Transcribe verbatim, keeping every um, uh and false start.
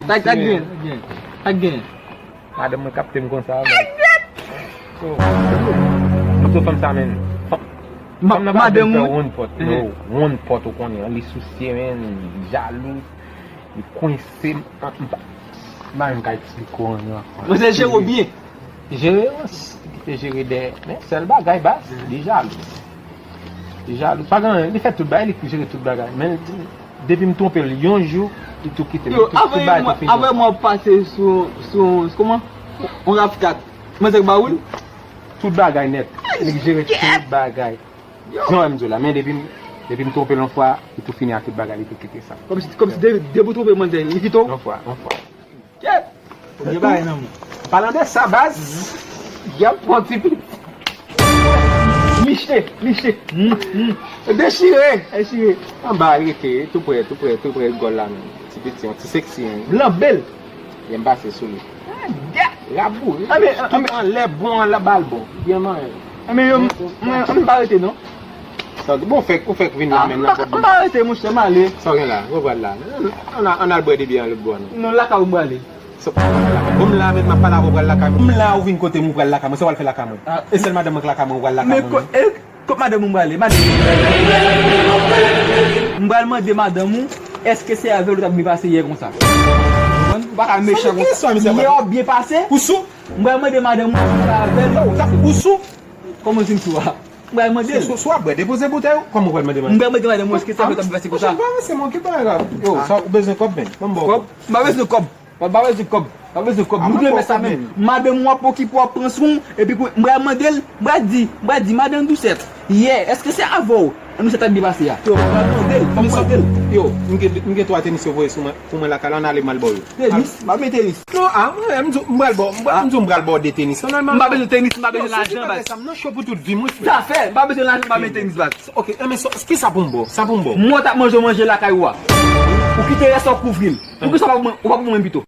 Sa k gen? Sa k gen? Madanm mwen kapte m konsa, men. Oh, m sou fanm sa, men. Fanm nan pa vle fè wonn pòt, no. Wonn pòt, ou konnen, li sousye, men, li jalou, li kwense, m, m, m pa, m pa menm ka eksplike w anyen ankò. Mwen se jere w byen. Jere, kite jere dèyè. Men sèl bagay, baz, li jalou. Li jalou. Pa gen anyen, li fè tout bagay, li jere tout bagay. Men depi m twonpe l yon jou, li tou kite m. Li tou, tout bagay tou fini. Avè mwen, ap pase sou, sou, sou kòman? On raf kat. Mwen se ba ou l? Tout bagay nèt. Li jere tout bagay. Jan wè m di w la, men depi m, depi m twonpe l yon fwa, li tou fini ak tout bagay, li tou kite sa. Kòmsi, kòmsi de, depi w twonpe manzè, li kite w? Yon fwa, yon fwa. Kèt! Ou gen bagay nan men w. Palan de sa, baz, y ap pran ti pit. Lichte, lichte. Dechire, dechire. Anba, rete, tou prè, tou prè, tou prè gòl la menm. Ti piti, yon ti seksi, hein. Blan bèl. Byen pase sou li. Raboure. Tout anlè bon, anlè bal bon. Byen manje. Anben, yo, m, m, m pa rete non. Bon, fèk, ou fèk vin la menm nan pòt. M pa rete, monchè, m ale. Sa w gen la? Ou pral la? Ann, ann, ann al bwè de byè lòt bò non. Non, lakay ou m prale. Bon, m la menm, m ap pale avè w, ou pral lakay mwen. M la, ou vin kote m, ou pral lakay mwen. Sa w al fè lakay mwen? E sèl madanm mwen k lakay mwen, ou pral lakay mwen. Kot madanm ou m prale? Madanm. M pral mande madanm ou, èske se avè l ou t ap byen pase yè konsa? Ou pa ka mechan konsa. Yè w ap byen pase? Ou sou? M pral mande madanm ou si se avè l. Ou sou? Kòman w di m sou a? M pral mande l. Sou, sou ap bwè, depoze boutèy ou. Kòman w pral mande madanm? M pral mande madanm ou èske se avè l ou t ap byen pase konsa? Monchè, pa ranse mwen, ki bagay la? Yo, sa ou bezwen kòb menm? Ban m ba w kòb. Kòb? M pa bezwen kòb. Mwen pa bezwen kòb. Pa bezwen kòb. Nou dwe mèt sa menm. Madanm ou ap okipe w, ap pran swen w, epi pou, m pral mande l, m pral di, m pral di, madanm Doucette, yè, èske se avè w Doucette ap byen pase a? Yo, m pral mande l, m pral mande l. Yo, m gen, m gen twa tenis yo voye sou mwen, pou mwen lakay la, ann ale m al ba w yo. Tenis? M pa bezwen tenis. Non, a, mwen, m di w, m pral ba w, m pral, m di w m pral ba w de tenis. M pa bezwen tenis, m pa bezwen lajan, baz. M nan cho pou tout vi m, wi, frè. Zafè, m pa bezwen lajan, m pa bezwen tenis, baz. Ok, enben, so, ki sa pou m ba w? Sa pou m ba w? Mwen t ap manje w manje lakay ou a. Ou kite rès la, ou kouvri l. Poukisa w pa pou mwen, ou pa pou mwen pito?